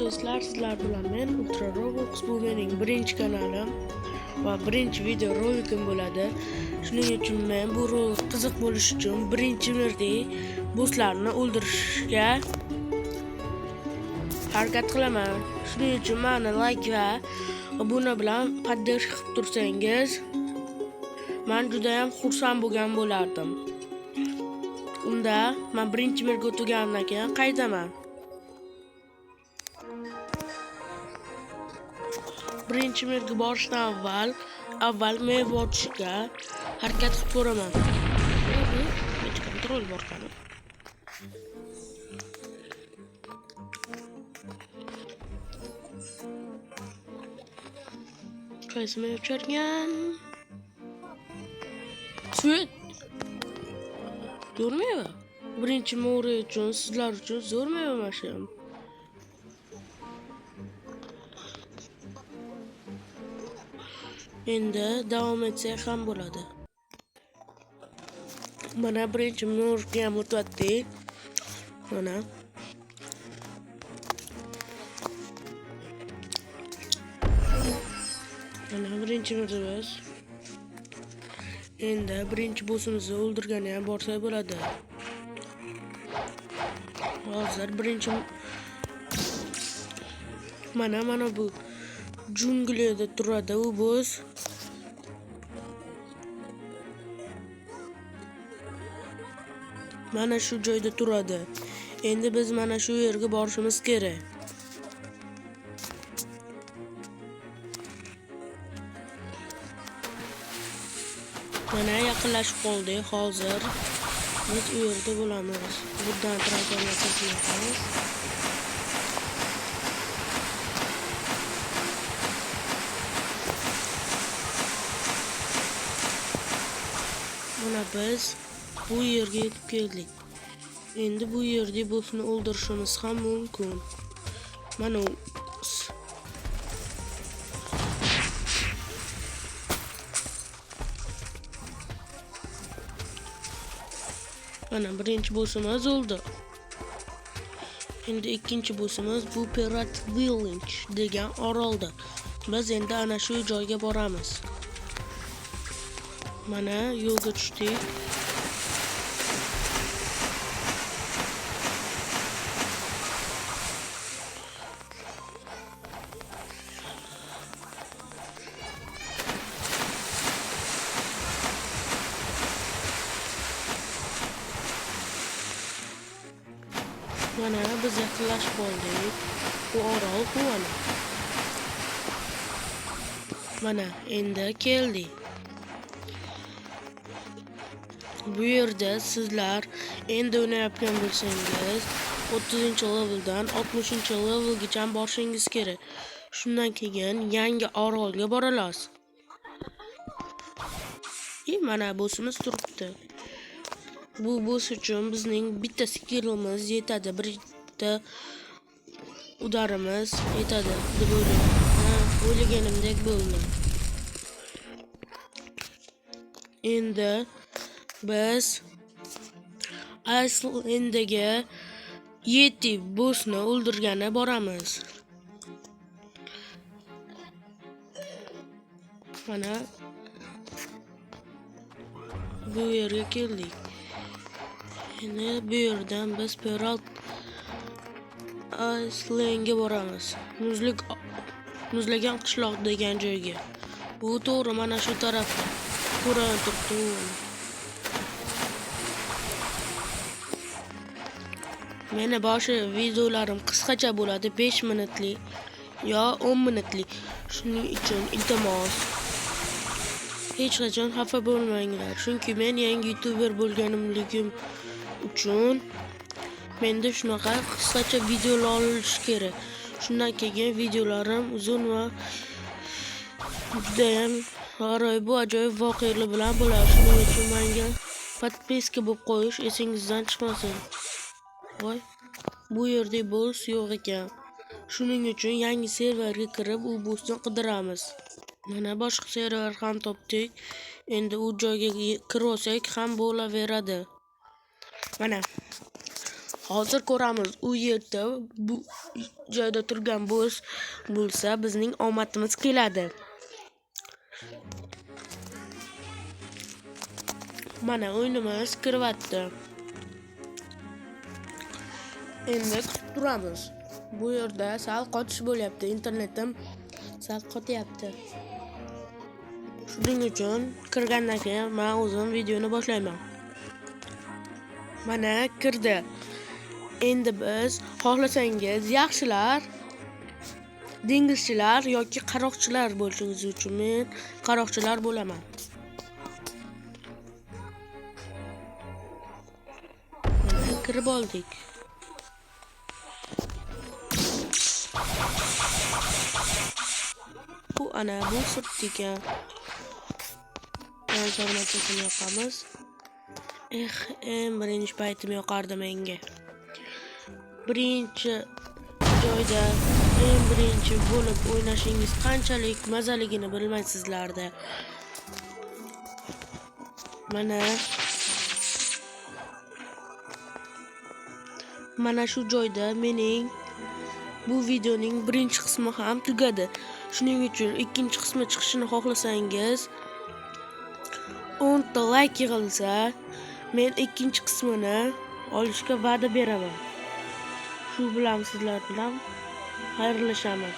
Do'stlar, sizlar bilan men Ultra Roblox, bu mening birinchi kanalim va birinchi video rolikim bo'ladi. Shuning uchun men bu rolik qiziq bo'lishi uchun birinchi mirdagi bosslarni o'ldirishga harakat qilaman. Shuning uchun meni like va obuna bilan поддержка qilib tursangiz, men juda ham xursand bo'lgan bo'lardim. Unda men birinchi mirga o'tganimdan keyin qaytaman. Birinchi mirga borishdan avval meva otishga harakat qilib ko'raman. Hech kontrol bor qani. Qaysi meva ucharkan? Sut. Zo'r meva. Birinchi mo'ri uchun, sizlar uchun zo'r meva mana shu. Endi davom etsak ham bo'ladi. Mana birinchi mo'rga ham o'tyaptik. Mana. Mana birinchi mo'rimiz. Endi birinchi bossimizni o'ldirgani ham borsak bo'ladi. Hozir birinchi mana bu junglida turadi u boss. Mana shu joyda turadi. Endi biz mana shu yerga borishimiz kerak. Mana yaqinlashib qoldik. Hozir biz u yerda bo'lamiz. Bundan transformatsiya qilamiz. Mana biz bu yerga yetib keldik. Endi bu yerda bossni o'ldirishimiz ham mumkin. Mana u Mana birinchi bossimiz o'ldi. Endi ikkinchi bossimiz bu Pirate Village degan orolda. Biz endi ana shu joyga boramiz. Mana yo'lga tushdik. Mana biz yaqinlashib qoldik. Bu orol bu mana. Mana endi keldik. Bu yerda sizlar endi o'ynayotgan bo'lsangiz, 30-leveldan 60-levelgacha borishingiz kerak. Shundan keyin yangi orolga bora olasiz. Mana bossimiz turibdi. Bu boss uchun bizning bitta skillimiz yetadi, bitta udarimiz yetadi deb o'ylayman. O'ylaganimdek bo'ldi. Endi biz Iceland'dagi Yeti bossni o'ldirgani boramiz. Mana bu yerga keldik. Endi bu yerdan biz Pirate Icelandga boramiz. Muzlagan qishloq degan joyga. Bu to'g'ri mana shu tarafda. Ko'rinib turibdi u. Meni boshi videolarim qisqacha bo'ladi, 5 minutlik yo 10 minutlik. Shuning uchun iltimos, hech qachon xafa bo'lmanglar. Chunki men yangi youtuber bo'lganimligim uchun menda shunaqa qisqacha videolar olish kerak. Shundan keyin videolarim uzun va judayam g'aroyib bu ajoyib voqealar bilan bo'ladi. Shuning uchun menga podpiska bo'lib qo'yish esingizdan chiqmasin. Voy, bu yerda boss yo'q ekan. Shuning uchun yangi serverga kirib u bossni qidiramiz. Mana boshqa server ham topdik. Endi u joyga kirib olsak ham bo'laveradi. Mana Hozir ko'ramiz, u yerda bu joyda turgan bo'sh bo'lsa, bizning omadimiz keladi. Mana o'yinimiz kiryapti. Endi kutib turamiz. Bu yerda sal qotish bo'lyapti, internetim sal qotyapti. Shuning uchun kirgandan keyin men o'zim videoni boshlayman. Mana kirdi. Endi biz xohlasangiz yaxshilar, dengizchilar yoki qaroqchilar bo'lishingiz uchun men qaroqchilar bo'laman. Mana kirib oldik. Bu ana bu surt ekan. Sormachasini yoqamiz. Eh, eng birinchi paytim yoqardi menga. Birinchi joyda eng birinchi bo'lib o'ynashingiz qanchalik mazaligini bilmaysizlarda. Mana shu joyda mening bu videoning birinchi qismi ham tugadi. Shuning uchun ikkinchi qismi chiqishini xohlasangiz 10 ta like yig'ilsa, men ikkinchi qismini olishga va'da beraman. Shu bilan sizlar bilan xayrlashaman.